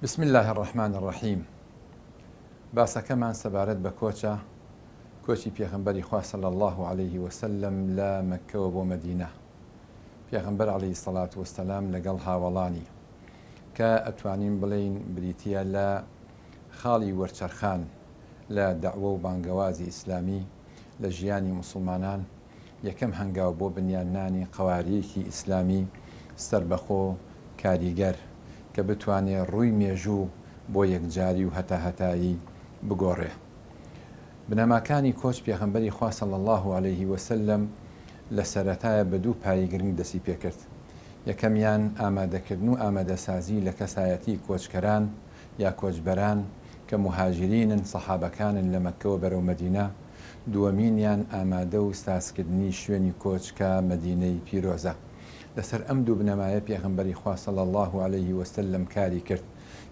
بسم اللە الرحمن الرحیم باسەکەمان سەبارەت بە کۆچە، کۆچی پێغەمبەری خوا صلی اللە علیه وسلم لە مەککەوە بۆ مەدینە، پێغەمبەر علیە الصلوە والسلام لەگەڵ هاوەڵانی، کە ئەتوانین بڵێین بریتیە لە خاڵی وەرچەرخان لە دەعوە و بانگەوازی ئیسلامی لە ژیانی موسڵمانان، یەکەم هەنگاو بۆ بنیادنانی قەوارەیەکی ئیسلامی سەربەخۆ کاریگەر کە بتوانێ ڕووی مێژوو بۆ یەکجاری و هەتاهەتایی بگۆڕێ. بنەماکانی کۆچ پێغەمبەری خوا صلی اللە علیه وسلم لە سەرەتایە بە دوو پایەی گرنگ دەسی پێکرد، یەکەمیان ئامادەکردن و ئامادەسازی لە کەسایەتی کۆچکەران یا کۆچبەران کە موهاجرینن سەحابەکانن لە مەککەوە بەرەو مەدینە، دووەمینیان ئامادە و سازکردنی شوێنی کۆچ کە مەدینەی پیرۆزە. لەسەر ئەم دوو بنەمایە پێغەمبەری خوا صلی اللە علیه وسلم کاری کرد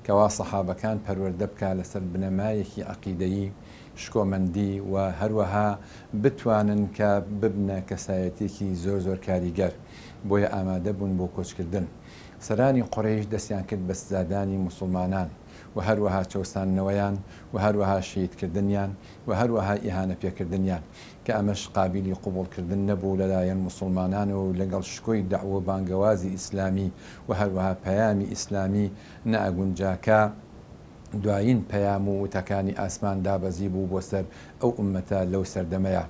کەوا سەحابەکان پەروەردە بکا لەسەر بنەمایەکی عەقیدەیی شکۆمەندی و هەروەها بتوانن کە ببنە کەسایەتیەکی زۆر زۆر کاریگەر بۆیە ئامادە بوون بۆ کۆچکردن. سەرانی قوڕەیش دەستیان کرد بە سزادانی موسوڵمانان و هەروەها چەوساندنەوەیان و هەروەها شەهیدکردنیان و هەروەها ئیهانە پێکردنیان کە ئەمەش قابیلی قبوڵکردن نەبوو لەلایەن موسوڵمانانەوە و لەگەڵ شکۆی دەعوە و بانگەوازی ئیسلامی و هەروەها پەیامی ئیسلامی نەئەگونجا کە دوایین پەیام و وتەکانی ئاسمان دابەزیبوو بۆ سەر ئەو ئوممەتە لەو سەردەمەیا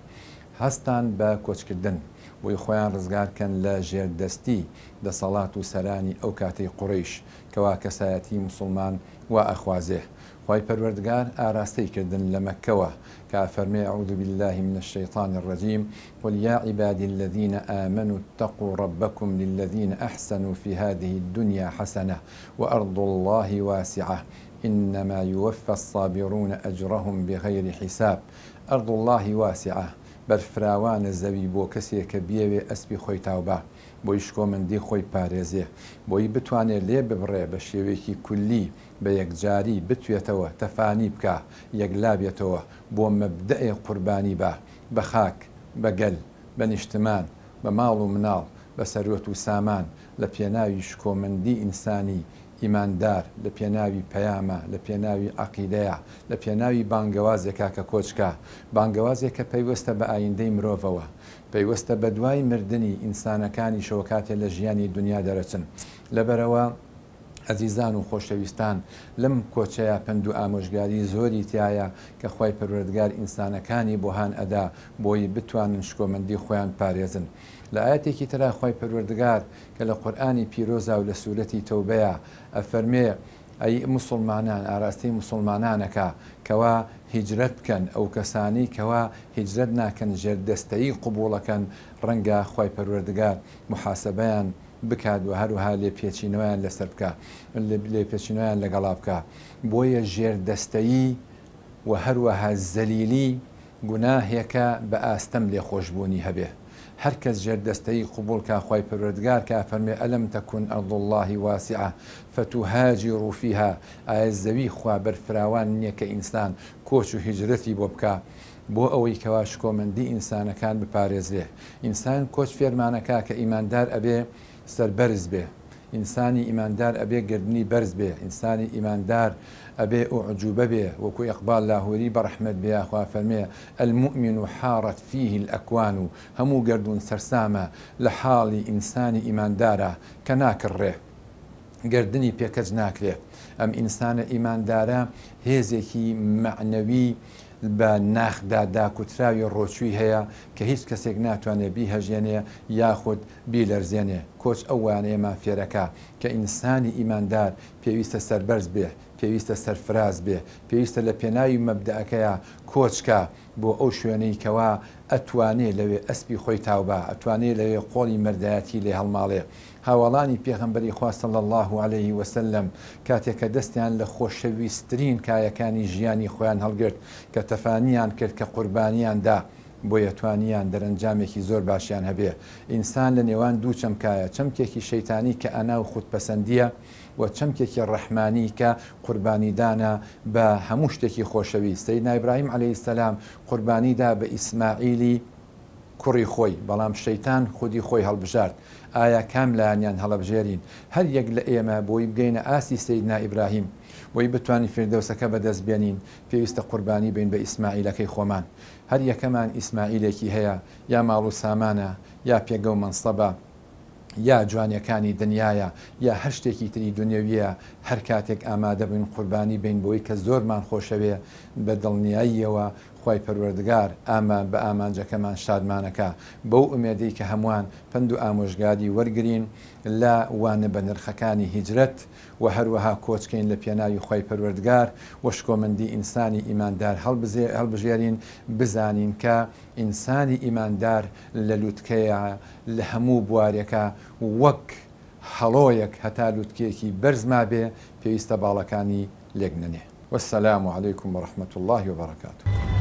هەستان بە کۆچکردن بۆی خۆیان ڕزگار کەن لە ژێردەستی دەسەڵات و سەرانی ئەو کاتەی قوڕەیش کەوا کەسایەتی موسوڵمان وا ئەخوازێ خوای پەروەردگار ئاراستەی کردن لە مەککەوە کە ئەفەرمێ اعوذ باللە من الشیطان الرجیم قل یا عبادی الذین آمنوا اتقوا ربکم للذین احسنوا فی هذه الدنیا حسنە وارض اللە واسعە انما یوفی الصابرون اجرهم بغیر حساب ارض اللە واسعە بەرفراوانە زەوی بۆ کەسێ کە بیەوێ ئەسپی خۆی تاوبا بۆی شکۆمەندی خۆی بپارێزێ بۆی بتوانێ لێ ببڕێ بە شێوەیەکی کولی بە یەکجاری بتوێتەوە تەفانی بکا یەکلا بێتەوە بۆ مەبدەئێ قوربانی با بە خاک بە گەل بە نیشتمان بە ماڵ و مناڵ بە سەروەت و سامان لە پێناوی شکۆمەندی ئینسانی ئیماندار لە پێناوی پەیامە لە پێناوی عەقیدەیە لە پێناوی بانگەوازێکا کە کۆچکا بانگەوازێک کە پەیوەستە بە ئایندەی مرۆڤەوە پەیوەستە بە دوای مردنی ئینسانەکانیشەوە کاتێ لە ژیانی دونیا دەرەچن لەبەرئەوە ئەزیزان و خۆشەویستان لەم کۆچەیا پەند و ئامۆژگاری زۆری تیایە کە خوای پەروەردگار ئینسانەکانی بۆ هان ئەدا بۆی بتوانن شکۆمەندی خۆیان بپارێزن لە ئایەتێکی ترا خوای پەروەردگار کە لە قورئانی پیرۆزا و لە سورەتی تەوبەیا ئەفەرمێ ئەی موسوڵمانان ئاراستەی موسوڵمانان ئەکا کەوا هیجرەت بکەن ئەو کەسانەی کەوا هیجرەت ناکەن ژێردەستەیی قبوڵەکەن ڕەنگە خوای پەروەردگار موحاسەبەیان بکات و هەروەها لێپێچینەوەیان لەسەر بکا لێپێچینەوەیان لەگەڵا بکا بۆیە ژێردەستەیی و هەروەها زەلیلی گوناهێکە بە ئاستەم لێخۆشبوونی هەبێ هەرکەس ژێردەستەیی قبوڵ کا خوای پەروەردگار کە ئەفەرموێ الم تکن ارض اللە واسعە فتهاجروا فیها ئایا زەوی خوا بەرفراوان نیە کە ئینسان کۆچ و هیجرەتی بۆ بکا بۆ ئەوەی کەوا شکۆمەندی ئینسانەکان بپارێزرێ. ئینسان کۆچ فێرمانەکا کە ئیماندار ئەبێ سەربەرز بێ. ئینسانی ئیماندار ئەبێ گەردنی بەرز بێ. ئینسانی ئیماندار ئەبێ ئوعجوبە بێ. وەکو ئیقبال لاهوری بەڕەحمەت بێ یاخوا فەرمێ، المومن حارت فیه الاکوان، هەموو گەردوون سەرسامە لە حاڵی ئینسانی ئیماندارا کە ناکڕرێ. گەردنی پێ کەچ ناکرێ. ئەم ئینسانە ئیماندارە هێزێکی مەعنەوی بە ناخدا داکوتراوی ڕۆچووی هەیە کە هیچ کەسێک ناتوانێ بیهەژێنێ یاخود بیلەرزێنێ. کۆچ ئەو وانەیەمان فێرەکا کە ئینسانی ئیماندار پێویستە سەربەرز بێ، پێویستە سەرفراز بێ، پێویستە لە پێناوی مەبدەئەکەیا کۆچ کا بۆ ئەو شوێنەی کەوا ئەتوانێ لەوێ ئەسپی خۆی تاوبا، ئەتوانێ لەوێ قۆڵی مەردایەتی لێ هەڵماڵێ. هاوەڵانی پێغەمبەری خوا صلی اللە علیه وسلم کاتێ کە دەستیان لە خۆشەویسترین کایەکانی ژیانی خۆیان هەڵگرت کە تەفانیان کرد کە قوربانیان دا بۆیە توانیان دەرەنجامێکی زۆر باشیان هەبێ ئینسان لە نێوان دوو چەمکایە چەمکێکی شەیتانی کە ئەنا و خودپەسەندیە و چەمکێکی ڕەحمانی کە قوربانیدانە بە هەموو شتێکی خۆشەویست سەیدنا ئیبراهیم علیە السلام قوربانی دا بە ئیسماعیلی کوڕی خۆی، بەڵام شەیتان خودی خۆی هەڵبژارد، ئایا کام لایەنیان هەڵەبژێرین؟ هەر یەک لە ئێمە بۆی بگەینە ئاستی سەیدنا ئیبراهیم بۆی بتوانین فیردەوسەکە بەدەست بێنین پێویستە قوربانی بین بە ئیسماعیلەکەی خۆمان. هەر یەکەمان ئیسماعیلێکی هەیە، یا ماڵ و سامانە، یا پێگە و مەنسەبە، یا جوانیەکانی دنیایە، یا هەر شتێکی تری دونیەویە، هەر کاتێک ئامادە بووین قوربانی بین بۆی کە زۆرمان خۆشەوێ، بە دڵنیاییەوە خوای پەروەردگار ئاما بە ئامانجەکەمان شادمانەکا، بەو ئومێدەی کە هەمووان پەند و ئامۆژگاری وەرگرین لە وانە بەنرخەکانی هیجرەت و هەروەها کۆچکەین لە پێناوی خوای پەروەردگار و شکۆمەندی ئینسانی ئیماندار هەڵبژێرین، بزانین کە ئینسانی ئیماندار لە لوتکەیە لە هەموو بوارێکا وەک هەڵۆیەک هەتا لوتکەیەکی بەرز مابێ پێویستە باڵەکانی لێک نەنێ. والسلام علیکم ورحمە اللە وبرکاته.